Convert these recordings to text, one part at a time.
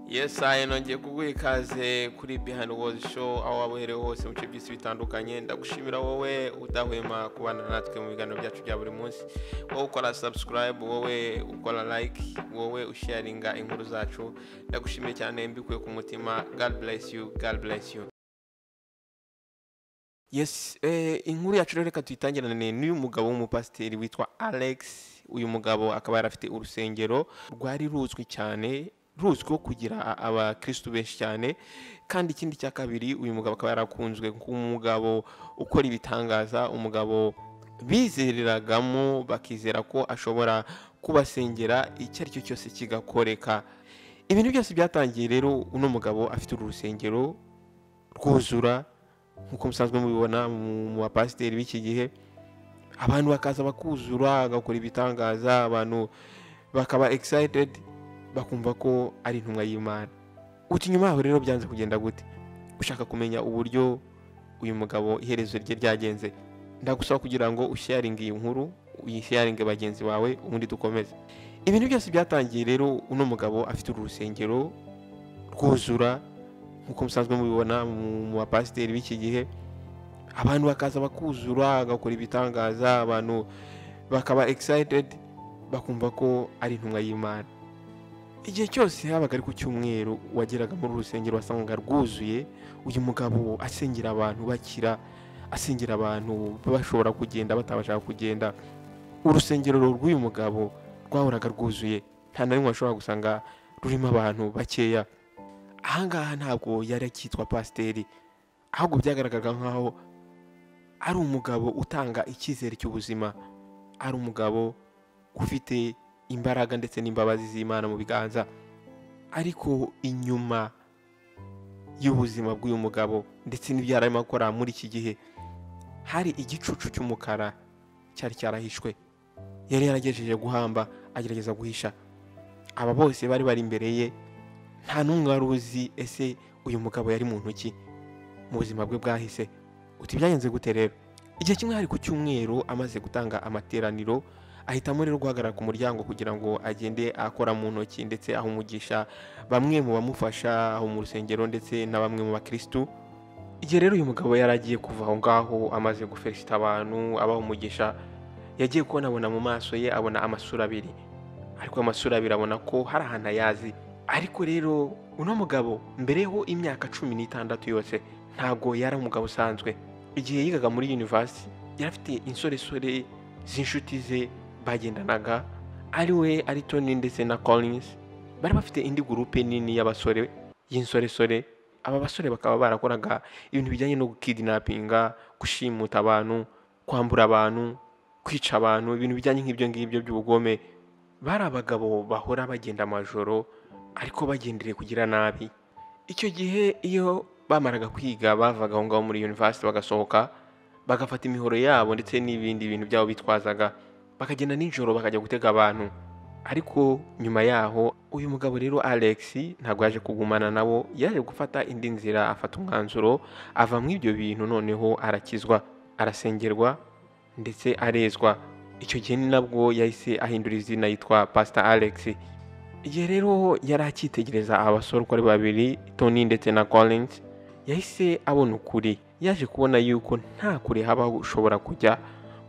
Yes, I nongeye kuguha ikaze kuri Behind World Show, aho waba uhereye hose mu bice by'isi bitandukanye. Ndagushimira wowe udahwema kubana natwe mu biganiro byacu bya buri munsi, wowe ukora subscribe, wowe ukora like, wowe usharinga inkuru zacu. Ndagushimiye cyane mbikuye ku mutima. God bless you, God bless you. Yes, inkuru yacu rero reka tuyitangirane n'uyu mugabo w'umupasiteri witwa Alex. Uyu mugabo akaba yari afite urusengero rwari ruzwi cyane, ruzwiho kugira abakristu benshi cyane. Kandi ikindi cya kabiri, uyu mugabo akaba yarakunzwe nk'umugabo ukora ibitangaza, umugabo bizereragamo bakizera ko ashobora kubasengera icyo ari cyo cyose kigakoreka. Ibintu byose byatangiye rero uno mugabo afite uru rusengero rwuzura, nk'uko musanzwe mubibona mu bapasiteri b'iki gihe, abantu bakaza bakuzura, agakora ibitangaza, abantu bakaba excited, bakumva ko ari intumwa y'Imana. Uti nyuma yaho rero byanze kugenda gute? Ushaka kumenya uburyo uyu mugabo iherezo rye ryagenze, ndagusaba kugira ngo usharinge iyi nkuru, uyisharinge bagenzi bawe, ubundi dukomeze. Ibintu byose byatangiye rero uno mugabo afite uru rusengero rwuzura, nk'uko musanzwe mubibona mu bapasiteri b'iki gihe, abantu bakaza bakuzura, agakora ibitangaza, abantu bakaba excited, bakumva ko ari intumwa y'Imana. Igihe cyose habaga ari ku cyumweru, wageraga muri uru rusengero wasangaga rwuzuye, uyu mugabo asengera abantu bakira, asengera abantu bashobora kugenda batabasha kugenda. Urusengero rw'uyu mugabo rwahoraga rwuzuye, nta na rimwe washobora gusanga rurimo abantu bakeya. Ahangaha ntabwo yari akitwa pasiteri, ahubwo byagaragaraga nkaho ari umugabo utanga icyizere cy'ubuzima, ari umugabo ufite imbaraga ndetse n'imbabazi z'Imana mu biganza. Ariko inyuma y'ubuzima bw'uyu mugabo ndetse n'ibyo yari arimo akora muri iki gihe, hari igicucu cy'umukara cyari cyarahishwe, yari yaragejeje guhamba, agerageza guhisha. Aba bose bari bari imbere ye, nta n'umwe wari uzi ese uyu mugabo yari muntu ki mu buzima bwe bwahise. Uti byagenze gute rero? Igihe kimwe hari ku cyumweru, amaze gutanga amateraniro, ahitamo rero guhagarara ku muryango kugira ngo agende akora mu ntoki ndetse aha umugisha bamwe mu bamufasha aho mu rusengero ndetse na bamwe mu bakristu. Igihe rero uyu mugabo yari agiye kuva aho ngaho amaze gufelicita abantu abaha umugisha, yagiye kubona abona mu maso ye abona amasura abiri, ariko amasura abiri abona ko hari ahantu ayazi. Ariko rero uno mugabo mbereho imyaka 16 yose ntabwo yari umugabo usanzwe. Igihe yigaga muri university yari afite insoresore z'inshuti ze bagendanaga, ari we, ari Tony ndetse na Collins. Bari bafite indi gurupe nini y'abasore y'insoresore. Aba basore bakaba barakoraga ibintu bijyanye no gukidnapinga, gushimuta abantu, kwambura abantu, kwica abantu, ibintu bijyanye nk'ibyo ngibyo by'ubugome. Bari abagabo bahora bagenda amajoro ariko bagendereye kugira nabi. Icyo gihe iyo bamaraga kwiga bavaga aho ngaho muri university bagasohoka, bagafata imihoro yabo ndetse n'ibindi bintu byabo bitwazaga, bakagenda nijoro bakajya gutega abantu. Ariko nyuma yaho uyu mugabo rero Alex ntabwo yaje kugumana nabo, yaje gufata indi nzira, afata umwanzuro ava muri ibyo bintu, noneho arakizwa, arasengerwa ndetse arezwa. Icyo gihe ni nabwo yahise ahindura izina yitwa Pastor Alex. Igihe rero yari akitegereza abasore uko ari babiri, Tony ndetse na Collins, yahise abona ukuri. Yaje kubona yuko nta kure haba ushobora kujya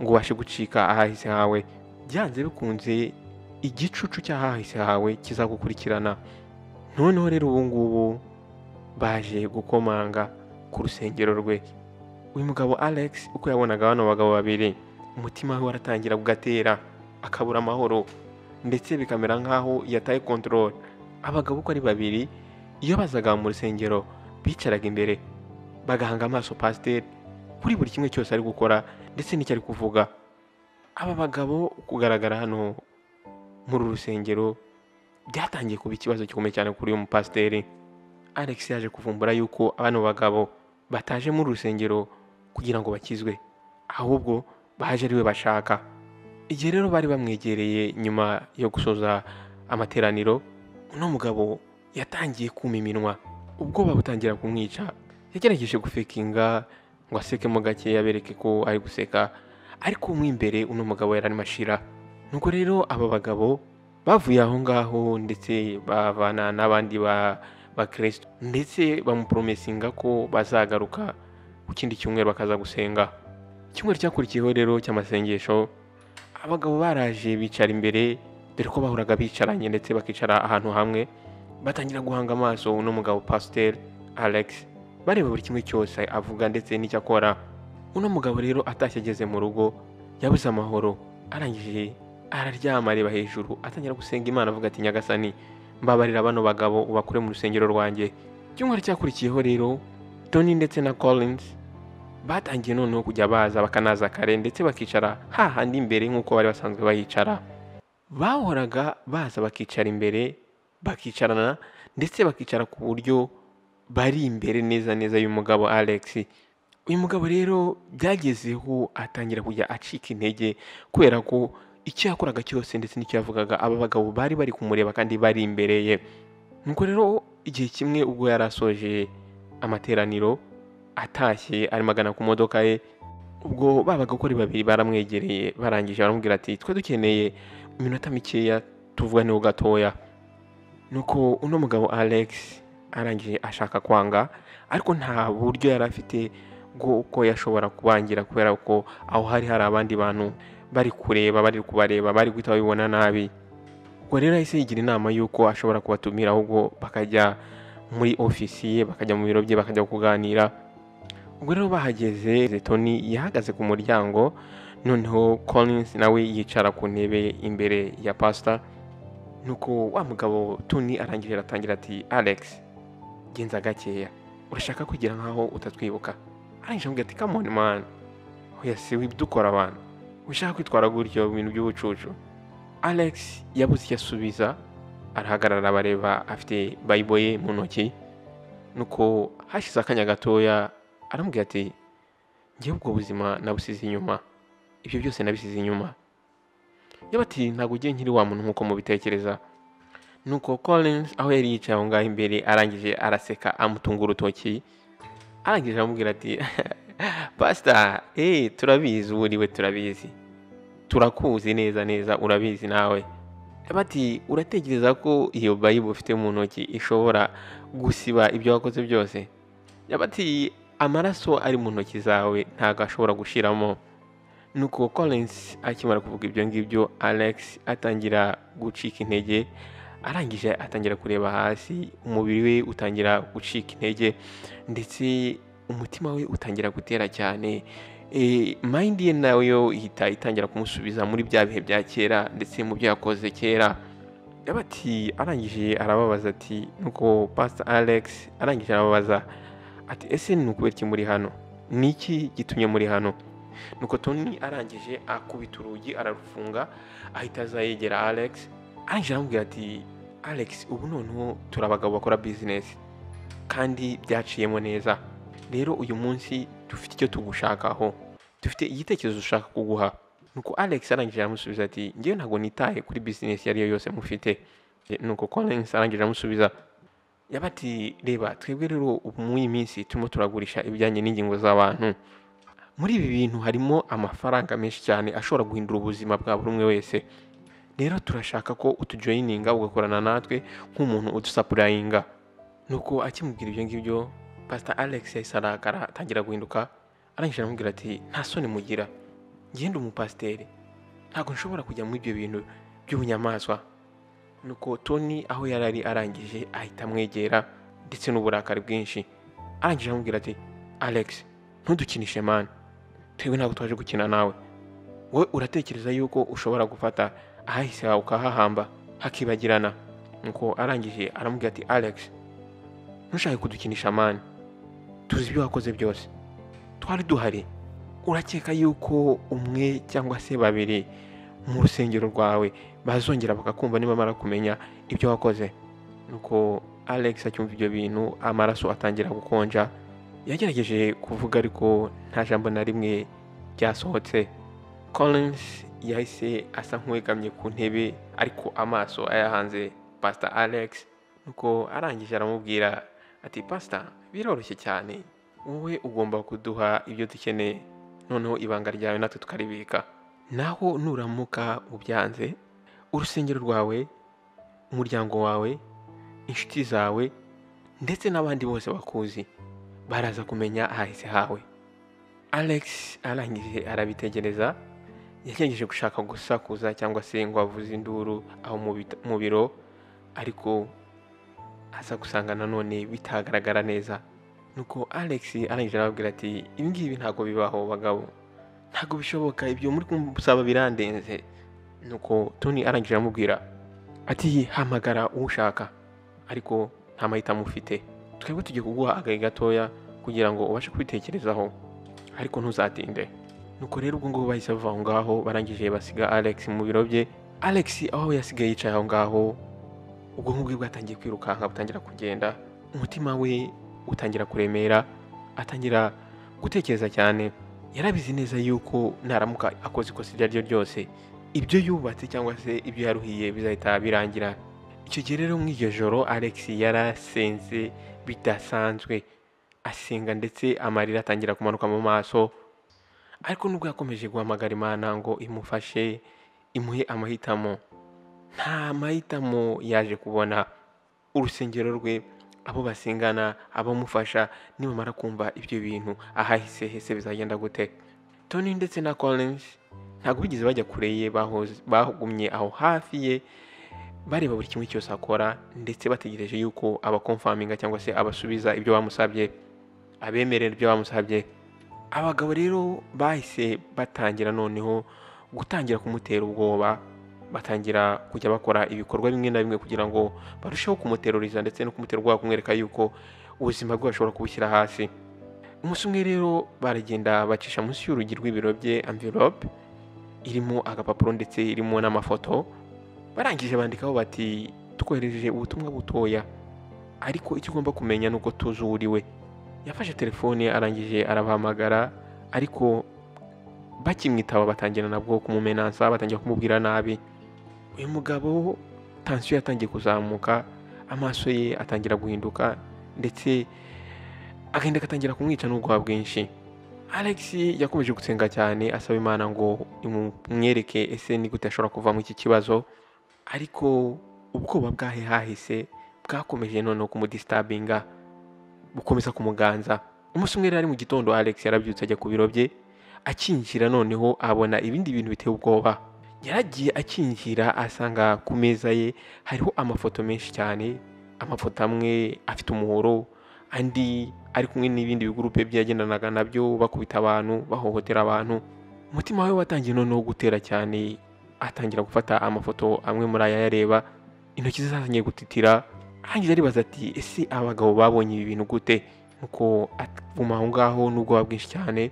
ngo ubashe gucika ahahise hawe. Byanze bikunze igicucu cy'ahahise hawe kizagukurikirana. Noneho rero ubu ngubu baje gukomanga ku rusengero rwe. Uyu mugabo Alex uko yabonaga bano bagabo babiri, umutima we waratangira kugatera, akabura amahoro, ndetse bikamera nkaho yataye control. Abagabo uko ari babiri iyo bazaga mu rusengero bicaraga imbere bagahanga amaso pasiteri kuri buri kimwe cyose ari gukora ndetse n'icyo ari kuvuga. Aba bagabo kugaragara hano muri uru rusengero byatangiye kuba ikibazo gikomeye cyane kuri uyu mupasiteri. Alex yaje kuvumbura yuko bano bagabo bataje muri rusengero kugira ngo bakizwe, ahubwo baje ari we bashaka. Igihe rero bari bamwegereye nyuma yo gusoza amateraniro, uno mugabo yatangiye kuma iminwa, ubwoba butangira kumwica. Yagerageje gufekinga ngo asekemo gake abereke ko ari guseka, ariko mo imbere uno mugabo yari arimo ashira. Nuko rero aba bagabo Bavuye aho ngaho ndetse bavana n'abandi bakristo, ndetse bamupromesinga ko bazagaruka ku kindi cyumweru bakaza gusenga. Icyumweru cyakurikiyeho rero cy'amasengesho, abagabo baraje bicara imbere, dore ko bahoraga bicaranye ndetse bakicara ahantu hamwe, batangira guhanga amaso uno mugabo Pasiteri Alex, bareba buri kimwe cyose avuga ndetse n'icyo akora. Uno mugabo rero atashye ageze mu rugo yabuze amahoro, arangije araryama areba hejuru, atangira gusenga Imana avuga ati Nyagasani mbabarira bano bagabo ubakure mu rusengero rwanjye. Icyumweru cyakurikiyeho rero Tony ndetse na Collins batangiye noneho kujya baza bakanaza kare, ndetse bakicara hahandi imbere nk'uko bari basanzwe bahicara. Bahoraga baza bakicara imbere, bakicarana ndetse bakicara ku buryo bari imbere neza neza y'umugabo Alex. Uyu mugabo rero byagezeho atangira kujya acika intege, kubera ko icyo yakoraga cyose ndetse n'icyo yavugaga aba bagabo bari bari kumureba kandi bari imbere ye. Nuko rero igihe kimwe ubwo yari asoje amateraniro atashye arimo agana ku modoka ye, ubwo babaga uko ari babiri baramwegereye, barangije baramubwira ati twe dukeneye iminota mikeya tuvuganeho gatoya. Nuko uno mugabo Alex arangije ashaka kwanga, ariko nta buryo yari afite bw'uko yashobora kubangira, kubera ko aho hari hari abandi bantu bari kureba, bari kubareba, bari guhita babibona nabi. Ubwo rero yahise yigira inama y'uko ashobora kubatumira ahubwo bakajya muri ofisi ye, bakajya mu biro bye, bakajya kuganira. Ubwo rero bahageze, Tony yahagaze ku muryango, noneho Collins nawe yicara ku ntebe imbere ya pastor. Nuko wa mugabo Tony arangije aratangira ati Alex, genza gakeya, urashaka kwigira nkaho utatwibuka. Arangije amubwira ati come on man, oya si wibdukora abantu, ushaka kwitwara gutyo mu bintu by'ubucucu. Alex yabuze icyo asubiza, arahagarara bareba afite Bible ye mu ntoki. Nuko hashize akanya gatoya aramubwira ati njyewe ubwo buzima nabusize inyuma, ibyo byose nabisize inyuma. Yaba ati ntabwo ugiye nkiri wa muntu nk'uko mubitekereza. Nuko Collins aho yari yicaye aho ngaho imbere arangije araseka amutunga urutoki, arangije aramubwira ati Pastor, turabizi uwo uriwe, turabizi, turakuzi neza neza, urabizi nawe. Yaba ati uratekereza ko iyo Bible ufite mu ntoki ishobora gusiba ibyo wakoze byose? Yaba ati amaraso ari mu ntoki zawe ntabwo ashobora gushiramo. Nuko Collins akimara kuvuga ibyo ngibyo, Alex atangira gucika intege, arangije atangira kureba hasi, umubiri we utangira gucika intege, ndetse umutima we utangira gutera cyane. Mind ye nayo ihita itangira kumusubiza muri bya bihe bya kera ndetse mu byo yakoze kera. Yaba ati arangije arababaza ati, nuko Pastor Alex arangije arababaza ati ese ni ukubera iki muri hano? Ni iki gitumye muri hano? Nuko Tony arangije akubita urugi ararufunga, ahita aza yegera Alex, arangije aramubwira ati Alex, ubu noneho turi abagabo bakora business kandi byaciyemo neza, rero uyu munsi dufite icyo tugushakaho, dufite igitekerezo dushaka kuguha. Nuko Alex arangije aramusubiza ati njyewe ntabwo nitaye kuri business iyo ari yo yose mufite. Nuko Collins arangije aramusubiza yaba ati reba twebwe rero ubu muri iyi minsi turimo turagurisha ibijyanye n'ingingo z'abantu. Muri ibi bintu harimo amafaranga menshi cyane ashobora guhindura ubuzima bwa buri umwe wese. Rero turashaka ko utujoyininga ugakorana natwe nk'umuntu udusapurayinga. Nuko akimubwira ibyo ngibyo, Pastor Alex yahise arakara atangira guhinduka, arangije aramubwira ati nta soni mugira, ngende umupasiteri, ntabwo nshobora kujya muri ibyo bintu by'ubunyamaswa. Nuko Tony aho yari ari arangije ahita amwegera ndetse n'uburakari bwinshi, arangije aramubwira ati Alex, ntudukinishe man, twebwe ntabwo twaje gukina nawe. Wowe uratekereza yuko ushobora gufata ahahise hawe ukahahamba hakibagirana? Nuko arangije aramubwira ati Alex, ntushake kudukinisha man, tuzi ibyo wakoze byose, twari duhari. Urakeka yuko umwe cyangwa se babiri mu rusengero rwawe bazongera bakakumva nibamara kumenya ibyo wakoze? Nuko Alex acyumva ibyo bintu amaraso atangira gukonja, yagerageje kuvuga ariko nta jambo na rimwe ryasohotse. Collins yahise asa nk'uwegamye ku ntebe ariko amaso ayahanze Pastor Alex. Nuko arangije aramubwira ati Pastor, biroroshye cyane, wowe ugomba kuduha ibyo dukeneye, noneho ibanga ryawe natwe tukaribika. Naho nuramuka ubyanze, urusengero rwawe Umuryango wawe, inshuti zawe ndetse n'abandi bose bakuzi baraza kumenya ahahise hawe. Alex arangije arabitegereza. Yagerageje gushaka gusakuza cyangwa se ngo avuze induru aho mu biro, ariko aza gusanga nanone bitagaragara neza. Nuko Alex arangije arababwira ati: "Ibi ngibi ntabwo bibaho bagabo, ntabwo bishoboka, ibyo muri kumusaba birandenze." Nuko Tony arangije aramubwira ati: "Hamagara uwo ushaka, ariko nta mahitamo ufite. Twebwe tugiye kuguha agahe gatoya kugira ngo ubashe kubitekerezaho, ariko ntuzatinde." Nuko rero ubwo ngubwo bahise bava aho ngaho, barangije basiga Alex mu biro bye. Alex aho yasigaye yicaye aho ngaho, ubwonko bwe bwatangiye kwirukanka, butangira kugenda, umutima we utangira kuremera, atangira gutekereza cyane. Yarabizi neza yuko naramuka akoze ikosa iryo ari ryo ryose, ibyo yubatse cyangwa se ibyo yaruhiye bizahita birangira. Icyo gihe rero muri iryo joro Alex yarasenze bidasanzwe, asenga ndetse amarira atangira kumanuka mu maso. Ariko nubwo yakomeje guhamagara Imana ngo imufashe, imuhe amahitamo, nta mahitamo yaje kubona. Urusengero rwe, abo basengana, abamufasha, nibamara kumva ibyo bintu ahahise hese bizagenda gute? Tony ndetse na Collins ntabwo bigeze bajya kure ye, bagumye aho hafi ye, bareba buri kimwe cyose akora, ndetse bategereje yuko abaconfirminga cyangwa se abasubiza ibyo bamusabye, abemerera ibyo bamusabye. Abagabo rero bahise batangira noneho gutangira kumutera ubwoba, batangira kujya bakora ibikorwa bimwe na bimwe kugira ngo barusheho kumuteroriza ndetse no kumutera ubwoba, kumwereka yuko ubuzima bwe bashobora kubushyira hasi. Umunsi umwe rero baragenda bacisha munsi y'urugi rw'ibiro bye envelope irimo agapapuro ndetse irimo n'amafoto. Barangije bandikaho bati: "Twohereje ubutumwa butoya, ariko icyo ugomba kumenya ni uko tuzi uwo uriwe." Yafashe telefone arangije arabahamagara, ariko bakimwitaba batangira nabwo kumumenansa, batangira kumubwira nabi. Uyu mugabo tension yatangiye kuzamuka, amaso ye atangira guhinduka, ndetse agahinda gatangira kumwica n'ubwoba bwinshi. Alex yakomeje gusenga cyane, asaba Imana ngo imwereke ese ni gute ashobora kuva muri iki kibazo. Ariko ubwoba bwahe hahise bwakomeje noneho kumudisturbinga, bukomeza kumuganza. Umunsi umwe rero ari mu gitondo, Alex yarabyutse ajya ku biro bye. Akinjira noneho abona ibindi bintu biteye ubwoba. Yaragiye akinjira asanga ku meza ye hariho amafoto menshi cyane, amafoto amwe afite umuhoro, andi ari kumwe n'ibindi bigurupe bye yagendanaga nabyo bakubita abantu, bahohotera abantu. Umutima we watangiye noneho gutera cyane, atangira gufata amafoto amwe muri aya yareba, intoki ze zatangiye gutitira. Arangije aribaza ati: "Ese abagabo babonye ibi bintu gute?" Nuko aguma aho ngaho n'ubwoba bwinshi cyane.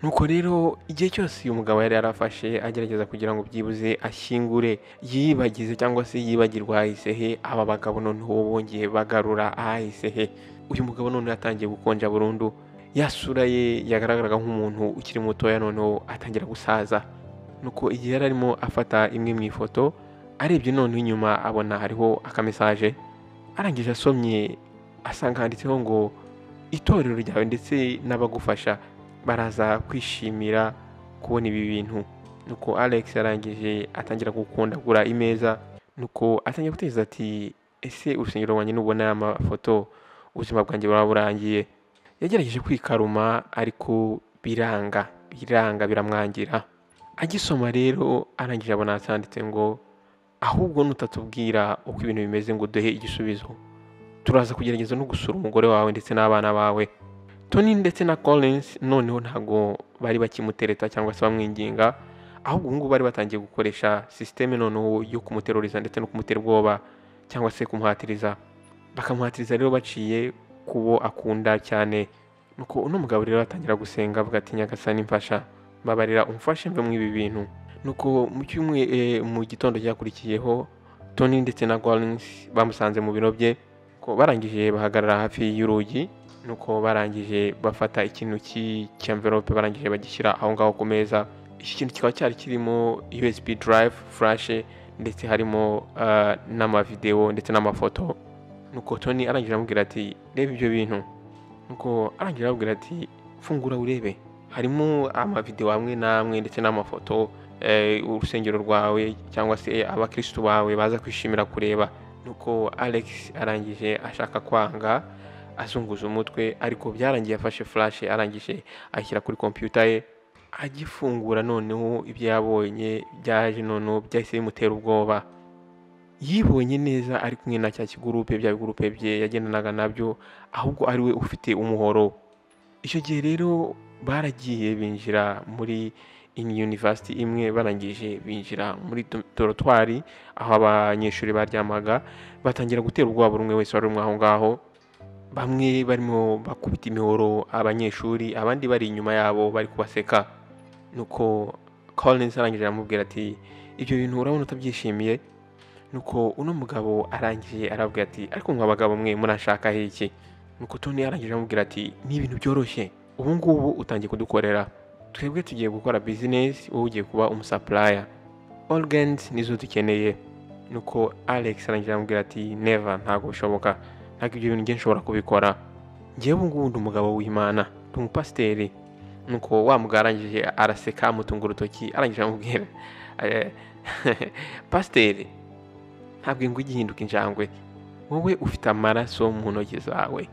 Nuko rero igihe cyose uyu mugabo yari yarafashe agerageza kugira ngo byibuze ashyingure, yibagize cyangwa se yibagirwe ahahise he, aba bagabo noneho bongeye bagarura ahahise he. Uyu mugabo noneho yatangiye gukonja burundu, ya sura ye yagaragaraga nk'umuntu ukiri mutoya noneho atangira gusaza. Nuko igihe yari arimo afata imwe mu ifoto, arebye noneho inyuma abona hariho akamessage. Arangije asomye asanga handitseho ngo: "Itorero ryawe ndetse n'abagufasha baraza kwishimira kubona ibi bintu." Nuko Alex arangije atangira gukundagura imeza, nuko atangira gutekereza ati: "Ese urusengero rwanjye nubona aya mafoto, ubuzima bwanjye buraba burangiye?" Yagerageje kwikaruma ariko biranga, biranga, biramwangira. Agisoma rero arangije abona handitse ngo: "Ahubwo nutatubwira uko ibintu bimeze ngo uduhe igisubizo, turaza kugerageza no gusura umugore wawe ndetse n'abana bawe." Tony ndetse na Collins noneho ntabwo bari bakimutereta cyangwa se bamwinginga, ahubwo ubu ngubu bari batangiye gukoresha système noneho yo kumuteroriza ndetse no kumutera ubwoba cyangwa se kumuhatiriza. Bakamuhatiriza rero baciye kubo akunda cyane. Nuko uno mugabo rero atangira gusenga avuga ati: "Nyagasani mfasha, mbabarira umfashe mve muri ibi bintu." Nuko mu cyumwe mu gitondo cyakurikiyeho, Tony ndetse na Collins bamusanze mu biro bye, ko barangije bahagarara hafi y'urugi. Nuko barangije bafata ikintu cy'envelope, barangije bagishyira aho ngaho ku meza. Iki kintu kikaba cyari kirimo USB drive, flash, ndetse harimo n'amavideo ndetse n'amafoto. Nuko Tony arangije aramubwira ati: "Reba ibyo bintu." Nuko arangije aramubwira ati: "Fungura urebe, harimo amavideo amwe n'amwe ndetse n'amafoto, urusengero rwawe cyangwa se abakirisitu bawe baza kwishimira kureba." Nuko Alex arangije ashaka kwanga, azunguza umutwe, ariko byarangiye afashe flash, arangije ayishyira kuri computer ye. Agifungura noneho ibyo yabonye byaje, noneho byahise bimutera ubwoba. Yibonye neza ari kumwe na cya kigurupe, bya bigurupe bye yagendanaga nabyo, ahubwo ari we ufite umuhoro. Icyo gihe rero baragiye binjira muri university imwe, barangije binjira muri dortoir aho abanyeshuri baryamaga, batangira gutera ubwoba buri umwe wese wari umwe aho ngaho. Bamwe barimo bakubita imihoro abanyeshuri, abandi bari inyuma yabo bari kubaseka. Nuko Collins arangije aramubwira ati ibyo bintu urabona utabyishimiye. Nuko uno mugabo arangije arabwira ati ariko mwa bagabo mwe murashaka iki? Nuko Tony arangije aramubwira ati ni ibintu byoroshye, ubu ngubu utangiye kudukorera, twebwe tugiye gukora business, wowe ugiye kuba umusupplier, organs nizo dukeneye. Nuko Alex arangije aramubwira ati never, ntabwo bishoboka, ntabwo ibyo bintu njye nshobora kubikora, njyewe ubu ngubu ndi umugabo w'Imana, ndi umupasiteri. Nuko wa mugabo arangije araseka, amutunga urutoki, arangije aramubwira pasiteri, ntabwo ingwe igihinduka injangwe, wowe ufite amaraso mu ntoki zawe,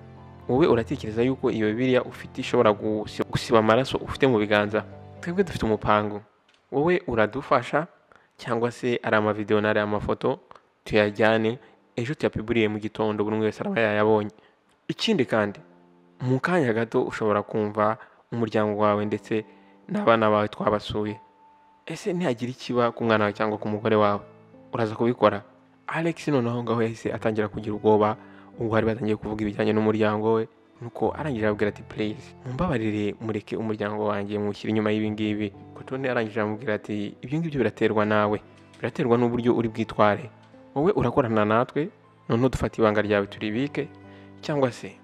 wowe uratekereza yuko iyo Bibiliya ufite ishobora gusiba amaraso ufite mu biganza? Twebwe dufite umupango, wowe uradufasha, cyangwa se ari amavideo n'ari amafoto tuyajyane ejo tuyapiburiye mu gitondo, buri umwe wese araba yayabonye. Ikindi kandi mu kanya gato ushobora kumva umuryango wawe ndetse n'abana bawe twabasuye, ese ntihagira ikiba ku mwana wawe cyangwa ku mugore wawe, uraza kubikora? Alex noneho ngaho yahise atangira kugira ubwoba, ubwo bari batangiye kuvuga ibijyanye n'umuryango we. Nuko arangije arabwira ati please mumbabarire, mureke umuryango wanjye mushyire inyuma y'ibi ngibi. Tony arangije aramubwira ati ibyo ngibyo biraterwa nawe, biraterwa n'uburyo uri bwitware, wowe urakorana natwe noneho dufata ibanga ryawe turibike, cyangwa se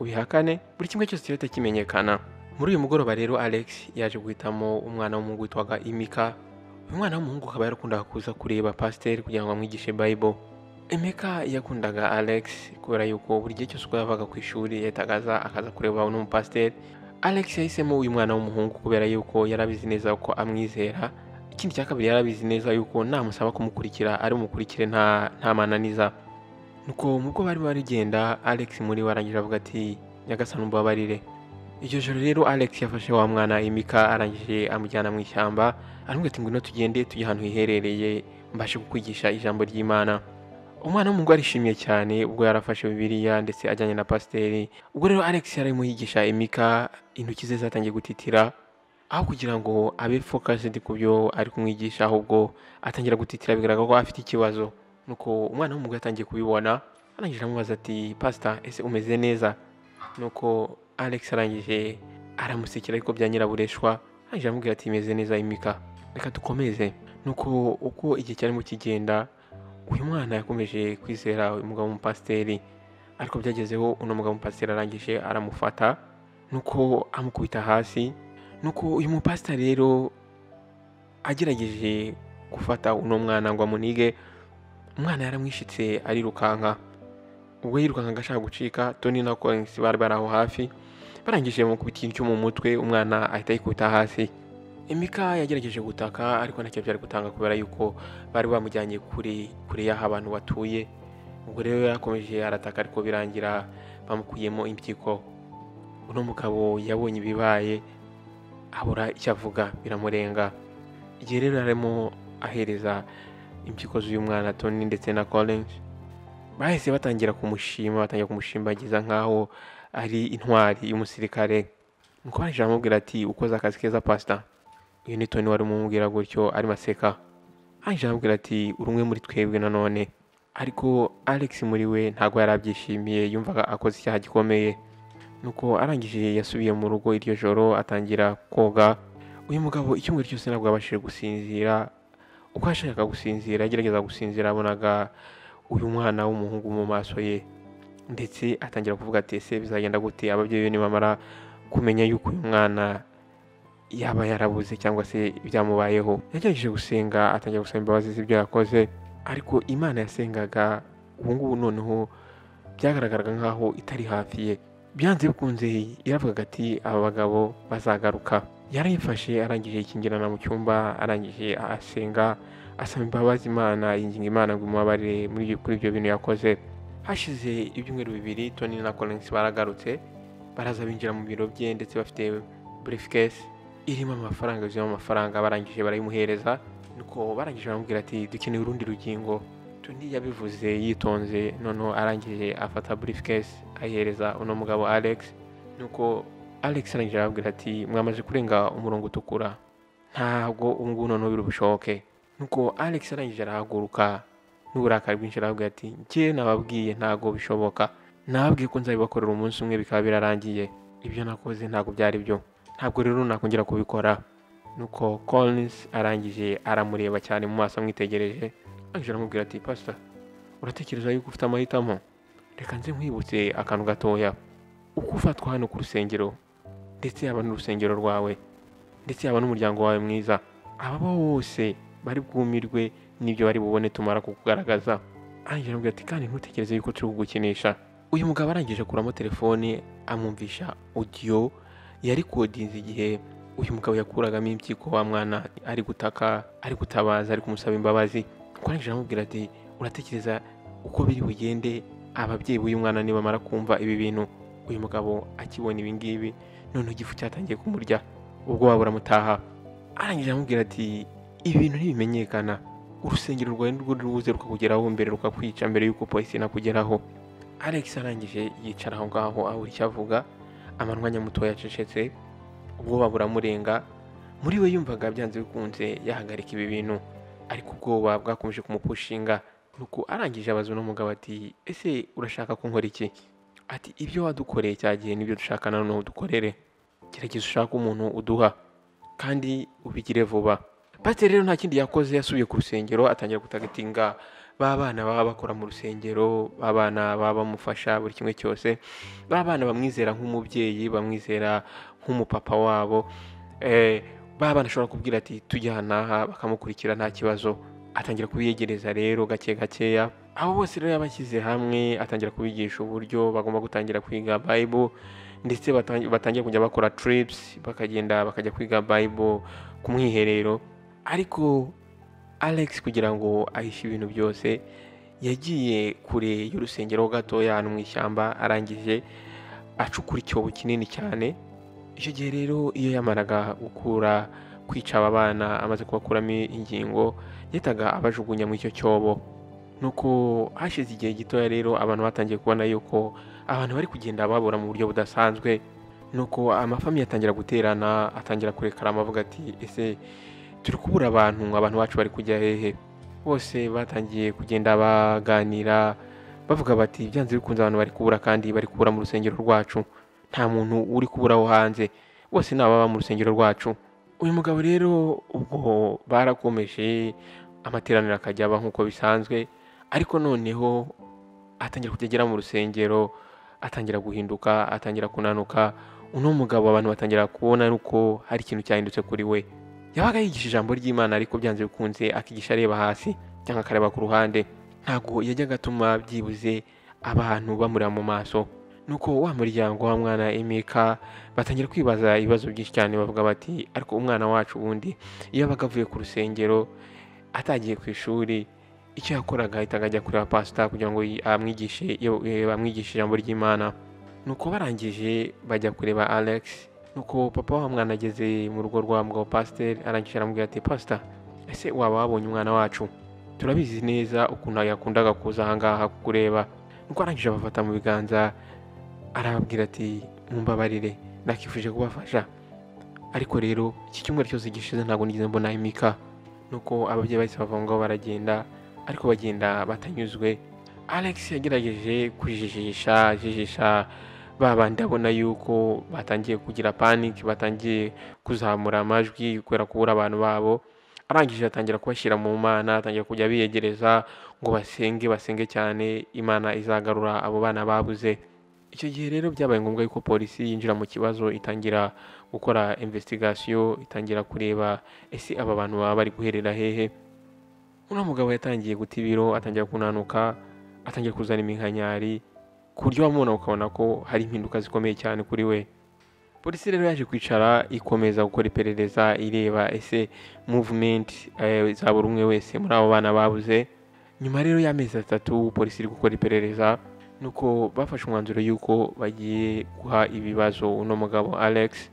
ubihakane, buri kimwe cyose kirahita kimenyekana. Muri uyu mugoroba rero Alex yaje guhitamo umwana w'umuhungu witwaga Emeka. Uyu mwana w'umuhungu akaba yarakundaga kuza kureba pasiteri kugira ngo amwigishe Bible. Emeka yakundaga Alex kubera yuko buri gihe cyose uko yavaga ku ishuri yahitaga aza akaza kureba uno mupasiteri. Alex yahisemo uyu mwana w'umuhungu kubera yuko yarabizi neza ko amwizera. Ikindi cya kabiri, yarabizi neza yuko namusaba kumukurikira ari bumukurikire nta mananiza. Nuko mubwo bari barigenda, Alex muri we arangije avuga ati Nyagasani umbabarire. Iryo joro rero Alex yafashe wa mwana Emeka, arangije amujyana mu ishyamba, aramubwira ati ngwino tugende tujye ahantu hiherereye mbashe kukwigisha ijambo ry'Imana. Umwana w'umuhungu arishimye cyane ubwo yarafashe Bibiliya ndetse ajyanye na pasiteri. Ubwo rero Alex yarimo yigisha Emeka, intoki ze zatangiye gutitira, aho kugira ngo abe focused ku byo ari kumwigisha, ahubwo atangira gutitira, bigaragara ko afite ikibazo. Nuko umwana w'umuhungu yatangiye kubibona, arangije amubaza ati pastor, ese umeze neza? Nuko Alex arangije aramusekera ariko bya nyirabureshwa, arangije aramubwira ati meze neza Emeka, reka dukomeze. Nuko uko igihe cyarimo kigenda, uyu mwana yakomeje kwizera uyu mugabo w'umupasiteri, ariko byagezeho uno mugabo w'umupasiteri arangije aramufata, nuko amukubita hasi. Nuko uyu mupasiteri rero agerageje gufata uno mwana ngo amunige, umwana yaramwishitse arirukanka. Ubwo yirukankaga ashaka gucika, Tony na Collins bari bari aho hafi, barangije bamukubita ikintu cyo mu mutwe, umwana ahita yikubita hasi. Emeka yagerageje gutaka ariko ntacyo byari gutanga kubera yuko bari bamujyanye kure kure y'aho abantu batuye. Ubwo rero yarakomeje arataka ariko birangira bamukuyemo impyiko. Uno mugabo yabonye ibibaye abura icyo avuga, biramurenga. Igihe rero yarimo ahereza impyiko z'uyu mwana Tony ndetse na Collins, bahise batangira kumushima, batangira kumushimbagiza nkaho ari intwari y'umusirikare. Nuko barangije baramubwira ati ukoze akazi keza pastor. Uyu ni Tony wari umubwira gutyo arimo aseka. Arangije aramubwira ati uri umwe muri twebwe nanone. Ariko Alex muri we ntabwo yari abyishimiye, yumvaga akoze icyaha gikomeye. Nuko arangije yasubiye mu rugo iryo joro atangira koga. Uyu mugabo icyumweru cyose ntabwo yabashije gusinzira. Uko yashakaga gusinzira, agerageza gusinzira, abonaga uyu mwana w'umuhungu mu maso ye, ndetse atangira kuvuga ati ese bizagenda gute ababyeyi be nibamara kumenya yuko uyu mwana yaba yarabuze cyangwa se ibyamubayeho. Yagerageje gusenga, atangira gusaba imbabazi z'ibyo yakoze, ariko Imana yasengaga ubu ngubu noneho byagaragaraga nkaho itari hafi ye. Byanze bikunze yaravugaga ati aba bagabo bazagaruka. Yarayifashe arangije yikingirana mu cyumba, arangije asenga asaba imbabazi Imana, yinginga Imana ngo imubabarire kuri ibyo bintu yakoze. Hashize ibyumweru 2 Tony na Collins baragarutse, baraza binjira mu biro bye ndetse bafite briefcase irimo amafaranga, yuzuyemo amafaranga. Barangije barayimuhereza, nuko barangije baramubwira ati dukeneye urundi rugingo. Tony yabivuze yitonze, noneho arangije afata briefcase ayihereza uno mugabo Alex. Nuko Alex arangije arababwira ati mwamaze kurenga umurongo utukura, ntabwo ubu ngubu noneho biri bushoboke. Nuko Alex arangije arahaguruka n'uburakari bwinshi arababwira ati njye nababwiye ntabwo bishoboka, nababwiye ko nzabibakorera umunsi umwe bikaba birarangiye, ibyo nakoze ntabwo byari byo, ntabwo rero nakongera kubikora. Nuko Collins arangije aramureba cyane mu maso amwitegereje, arangije aramubwira ati pastor, uratekereza yuko ufite amahitamo? Reka nze nkwibutse akantu gatoya, uko ufatwa hano ku rusengero, ndetse yaba n'urusengero rwawe, ndetse yaba n'umuryango wawe mwiza, aba bose bari bwumirwe n'ibyo bari bubone tumara kukugaragaza. Arangije aramubwira ati kandi ntutekereze yuko turi kugukinisha. Uyu mugabo arangije akuramo telefone amwumvisha audio yarikodinze igihe uyu mugabo yakuragamo impyiko wa mwana ari gutaka, ari gutabaza, ari kumusaba imbabazi. Arangije aramubwira ati uratekereza uko biri bugende ababyeyi b'uyu mwana nibamara kumva ibi bintu? Uyu mugabo akibona ibi ngibi noneho igifu cyatangiye kumurya, ubwoba buramutaha. Arangije aramubwira ati ibi bintu ntibimenyekana, urusengero rwawe nirwo rubuze rukakugeraho mbere, rukakwica mbere y'uko polisi inakugeraho. Alex arangije yicara aho ngaho abura icyo avuga, amanwanya mutoya acecetse, ubwoba buramurenga. Muri we yumvaga byanze bikunze yahagarika ibi bintu, ariko ubwoba bwakomeje kumupushinga. Nuko arangije abaza uno mugabo ati ese urashaka ko nkora iki? Ati ibyo wadukoreye cya gihe nibyo dushaka noneho udukorere, gerageza ushake umuntu uduha kandi ubigire vuba. Pasiteri rero nta kindi yakoze, yasubiye ku rusengero atangira gutagatinga ba bana baba bakora mu rusengero, ba bana baba bamufasha buri kimwe cyose, ba bana bamwizera nk'umubyeyi, bamwizera nk'umupapa wabo, ba bana ashobora kubwira ati tujya aha, bakamukurikira nta kibazo. Atangira kubiyegereza rero gake gakeya. Abo bose rero yabashyize hamwe, atangira kubigisha uburyo bagomba gutangira kwiga Bible, ndetse batangira kujya bakora trips, bakagenda bakajya kwiga Bible ku mwiherero. Ariko Alex kugira ngo ahishe ibintu byose, yagiye kure y'urusengero gatoya ahantu mu ishyamba, arangije acukura icyobo kinini cyane. Icyo gihe rero iyo yamaraga gukura kwica aba bana, amaze kubakuramo ingingo, yahitaga abajugunya muri icyo cyobo. Nuko hashize igihe gitoya rero abantu batangiye kubona yuko abantu bari kugenda babura mu buryo budasanzwe. Nuko amafamiye atangira guterana, atangira kurekarama avuga ati ese turi kubura abantu, abantu bacu bari kujya hehe? Bose batangiye kugenda baganira bavuga bati byanze bikunze abantu bari kubura, kandi bari kubura mu rusengero rwacu, nta muntu uri kubura aho hanze, bose ni ababa mu rusengero rwacu. Uyu mugabo rero ubwo barakomeje amateraniro akajya aba nk'uko bisanzwe, ariko noneho atangira kujya agera mu rusengero, atangira guhinduka, atangira kunanuka. Uno mugabo abantu batangira kubona uko hari ikintu cyahindutse kuri we. Yabaga yigisha ijambo ry'Imana, ariko byanze bikunze akigisha areba hasi cyangwa akareba ku ruhande, ntabwo yajyaga atuma byibuze abantu bamureba mu maso. Nuko wa muryango wa mwana Emeka batangira kwibaza ibibazo byinshi cyane, bavuga bati ariko umwana wacu ubundi iyo yabaga avuye ku rusengero atagiye ku ishuri, icyo yakoraga ahitaga ajya kureba pastor kugira ngo amwigishe ijambo ry'Imana. Nuko barangije bajya kureba Alex. Nuko papa wa mwana ageze mu rugo rwa mugabo pastor, arangije aramubwira ati pastor, ese waba wabonye umwana wacu? Turabizi neza ukuntu yakundaga kuza aha ngaha kukureba. Nuko arangije abafata mu biganza arababwira ati mumbabarire, nakifuje kubafasha, ariko rero iki cyumweru cyose gishize ntabwo nigeze mbona Emeka. Nuko ababyeyi bahise bava ngaho baragenda, ariko bagenda batanyuzwe. Alex yagerageje kujijisha jijisha babandi, abona yuko batangiye kugira panic, batangiye kuzamura amajwi kubera kubura abantu babo. Arangije atangira kubashyira mu Mana, atangira kujya biyegereza ngo basenge, basenge cyane, Imana izagarura abo bana babuze. Icyo gihe rero byabaye ngombwa yuko polisi yinjira mu kibazo, itangira gukora investigation, itangira kureba ese aba bantu baba bari guherera hehe. Uno mugabo yatangiye guta ibiro, atangira kunanuka, atangira kuzana iminkanyari, ku buryo wamubona ukabona ko hari impinduka zikomeye cyane kuri we. Polisi rero yaje kwicara ikomeza gukora iperereza, ireba ese movement za buri umwe wese muri abo bana babuze. Nyuma rero y'amezi 3 polisi iri gukora iperereza, nuko bafashe umwanzuro yuko bagiye guha ibibazo uno mugabo Alex.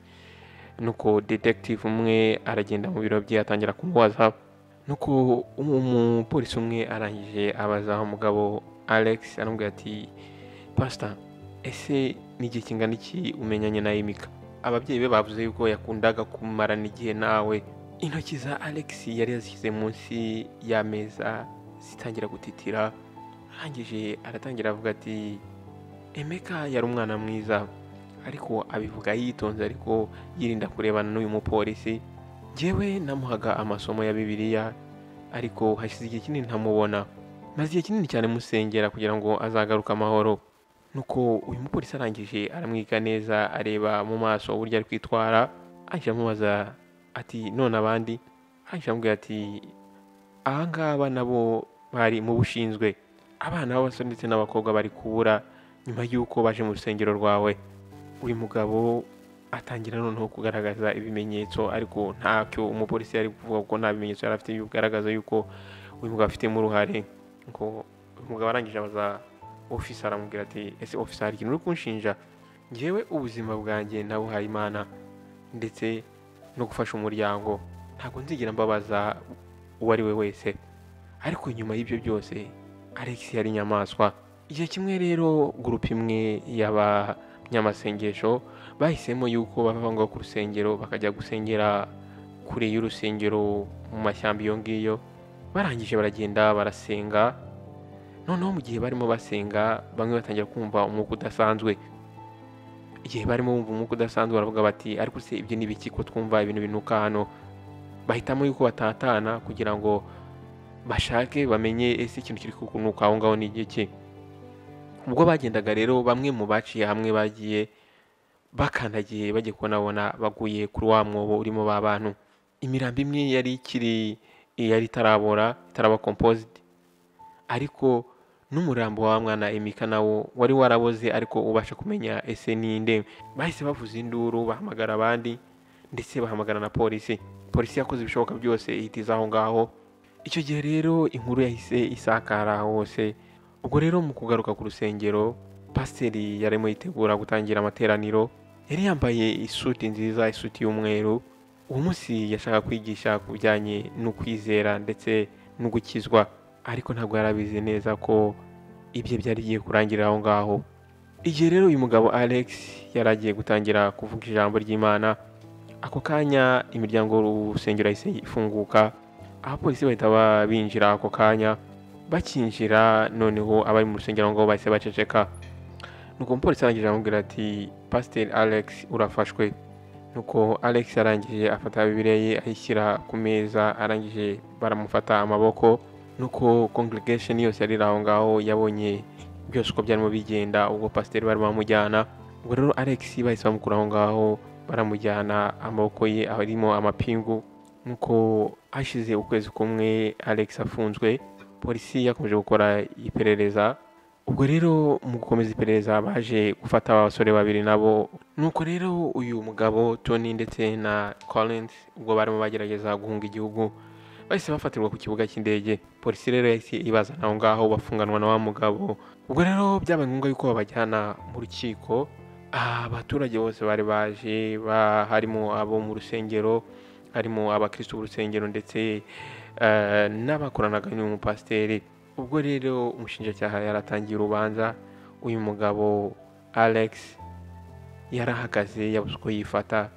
Nuko detective umwe aragenda mu biro bye atangira kumubaza. Nuko umupolisi umwe arangije abaza umugabo Alex, aramubwira ati pastor, ese ni igihe kingana iki umenyanye na Emeka? Ababyeyi be bavuze yuko yakundaga kumarana igihe nawe. Intoki za Alex yari yazishyize munsi y'ameza zitangira gutitira. Arangije aratangira avuga ati Emeka yari umwana mwiza, ariko abivuga yitonze, ariko yirinda kurebana n'uyu mupolisi. Njyewe namuhaga amasomo ya Bibiliya, ariko hashize igihe kinini ntamubona. Maze igihe kinini cyane musengera kugira ngo azagaruke amahoro. Nuko uyu mupolisi arangije aramwiga neza, areba mu maso uburyo ari kwitwara. Arangije amubaza ati none abandi? Arangije amubwira ati aha ngaba nabo bari mu bushinzwe, abana b'abasore ndetse n'abakobwa bari kubura nyuma y'uko baje mu rusengero rwawe. Uyu mugabo atangira noneho kugaragaza ibimenyetso, ariko ntacyo umupolisi yari kuvuga kuko nta bimenyetso yari afite bigaragaza yuko uyu mugabo afitemo uruhare. Ngo uyu mugabo arangije abaza officer, aramubwira ati ese officer hari ikintu uri kunshinja? Njyewe ubuzima bwanjye nabuhaye Imana ndetse no gufasha umuryango, ntabwo nzigera mbabaza uwo ari we wese. Ariko nyuma y'ibyo byose Alex yari inyamaswa. Igihe kimwe rero gurupe imwe y'abanyamasengesho bahisemo yuko bava ngo ku rusengero bakajya gusengera kure y'urusengero mu mashyamba iyo ngiyo. Barangije baragenda barasenga. Noneho mu gihe barimo basenga, bamwe batangira kumva umwuka udasanzwe. Igihe barimo bumva umwuka udasanzwe baravuga bati ariko se ibyo ni ibiki ko twumva ibintu binuka hano? Bahitamo yuko batatana kugira ngo bashake bamenye ese ikintu kiri kunuka aho ngaho ni igiki. Ubwo bagendaga rero, bamwe mu baciye hamwe bagiye bakandagiye bagiye kubonabona baguye kuri wa mwobo urimo ba bantu. Imirambo imwe yari ikiri, yari itarabora, itaraba composed, ariko n'umurambo wa mwana Emeka nawo wari waraboze, ariko ubasha kumenya ese ninde. Bahise bavuza induru, bahamagara abandi, ndetse bahamagara na polisi. Polisi yakoze ibishoboka byose ihita aho ngaho. Icyo gihe rero inkuru yahise isakara hose. Ubwo rero mu kugaruka ku rusengero, pasiteri yarimo yitegura gutangira amateraniro. Yari yambaye isuti nziza, isuti y'umweru. Uwo munsi yashaka kwigisha ku bijyanye no kwizera ndetse no gukizwa, ariko ntabwo yarabizi neza ko ibye byari bigiye kurangirira aho ngaho. Igihe rero uyu mugabo Alex yari agiye gutangira kuvuga ijambo ry'Imana, ako kanya imiryango y'urusengero yahise ifunguka, abapolisi bahita binjira ako kanya. Bakinjira noneho abari mu rusengero ngo bahise baceceka. Nuko umupolisi arangije aramubwira ati Pasiteri Alex urafashwe. Nuko Alex arangije afata Bibiliya ye ayishyira ku meza, arangije baramufata amaboko. Nuko congregation yose yari aho ngaho yabonye byose uko byarimo bigenda ubwo pasiteri barimo bamujyana. Ubwo rero Alex bahise bamukura aho ngaho baramujyana, amaboko ye arimo amapingu. Nuko hashize ukwezi kumwe Alex afunzwe, polisi yakomeje gukora iperereza. Ubwo rero mu gukomeza iperereza baje gufata abasore babiri nabo. Nuko rero uyu mugabo Tony ndetse na Collins ubwo barimo bagerageza guhunga igihugu, bahise bafatirwa ku kibuga cy'indege. Polisi rero yahise ibazana aho ngaho bafunganwa na wa mugabo. Ubwo rero byabaye ngombwa yuko babajyana mu rukiko. Abaturage bose bari baje, harimo abo mu rusengero, harimo abakristo b'urusengero ndetse n'abakoranaga n'uyu mupasiteri. Ubwo rero umushinjacyaha yaratangiye urubanza, uyu mugabo Alex yarahagaze yabuze uko yifata,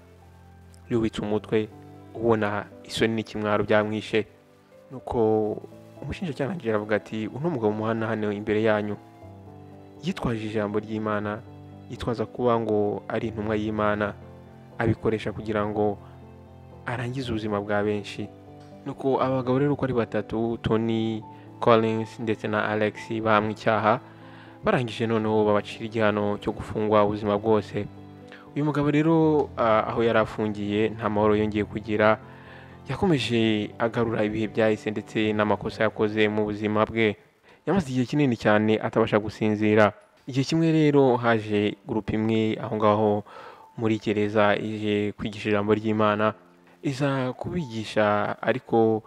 yubitse umutwe, ubona isoni n'ikimwaro byamwishe. Nuko umushinjacyaha arangije aravuga ati uno mugabo muhana hano imbere yanyu yitwaje ijambo ry'Imana, yitwaza kuba ngo ari intumwa y'Imana, abikoresha kugira ngo arangize ubuzima bwa benshi. Nuko abagabo rero uko ari batatu, Tony, Collins ndetse na Alex, bahamwe icyaha. Barangije noneho babacira igihano cyo gufungwa ubuzima bwose. Uyu mugabo rero aho yari afungiye nta mahoro yongeye kugira, yakomeje agarura ibihe byahise ndetse n'amakosa yakoze mu buzima bwe. Yamaze igihe kinini cyane atabasha gusinzira. Igihe kimwe rero haje gurupe imwe aho ngaho muri gereza ije kwigisha ijambo ry'Imana, iza kubigisha, ariko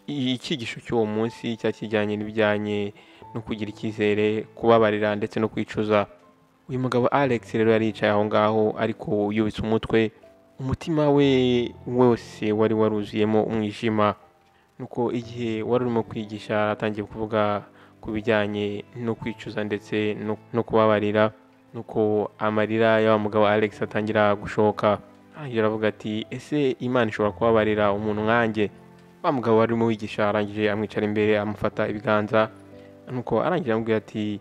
icyigisho cy'uwo munsi cyari kijyanye n'ibijyanye no kugira icyizere, kubabarira ndetse no kwicuza. Uyu mugabo Alex rero yari yicaye aho ngaho ariko yubitse umutwe, umutima we wose wari waruzuyemo umwijima. Nuko igihe wari urimo kwigisha atangiye kuvuga ku bijyanye no kwicuza ndetse no kubabarira, nuko amarira ya wa mugabo Alex atangira gushoka. Arangira aravuga ati ese Imana ishobora kubabarira umuntu nkanjye? Wa mugabo wari urimo wigisha arangije amwicara imbere, amufata ibiganza, nuko arangira amubwira ati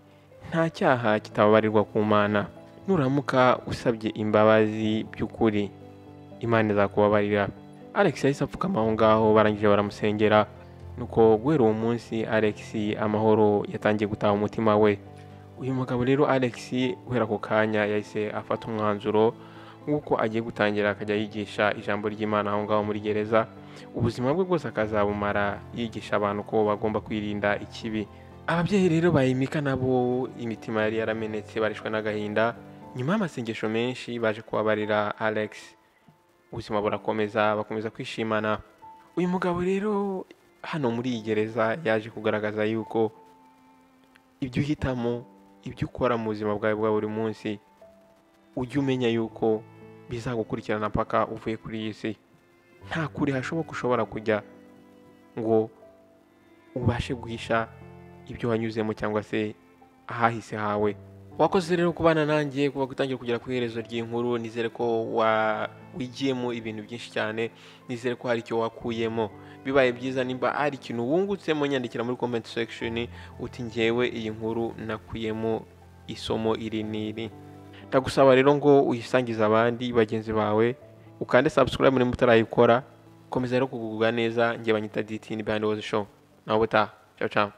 nta cyaha kitababarirwa ku Mana, nuramuka usabye imbabazi by'ukuri Imana izakubabarira. Alex yahise apfukama aho ngaho, barangije baramusengera. Nuko guhera uwo munsi Alex amahoro yatangiye gutaha umutima we. Uyu mugabo rero Alex guhera ako kanya yahise afata umwanzuro w'uko agiye gutangira akajya yigisha ijambo ry'Imana aho ngaho muri gereza, ubuzima bwe bwose akazabumara yigisha abantu ko bagomba kwirinda ikibi. Ababyeyi rero ba Emika nabo imitima yari yaramenetse, barishwe n'agahinda. Nyuma y'amasengesho menshi baje kubabarira Alex, ubuzima burakomeza, bakomeza kwishimana. Uyu mugabo rero hano muri iyi gereza yaje kugaragaza yuko ibyo uhitamo, ibyo ukora mu buzima bwawe bwa buri munsi, ujye umenya yuko bizagukurikirana paka uvuye kuri iyi si. Nta kure hashoboka ushobora kujya ngo ubashe guhisha ibyo wanyuzemo cyangwa se ahahise hawe. Wakoze rero kubana nanjye kuva gutangira kugera ku iherezo ry'inkuru. Nizere ko wigiyemo ibintu byinshi cyane, nizere ko hari icyo wakuyemo. Bibaye byiza nimba hari ikintu wungutsemo, nyandikira muri comment section uti njyewe iyi nkuru nakuyemo isomo iri n'iri. Ndagusaba rero ngo uyisangize abandi bagenzi bawe, ukande subscribe niba utarayikora. Komeza rero kugubwa neza. Njye banyita DT ni Behind the Show. Nawe ubutaha. Ciao ciao.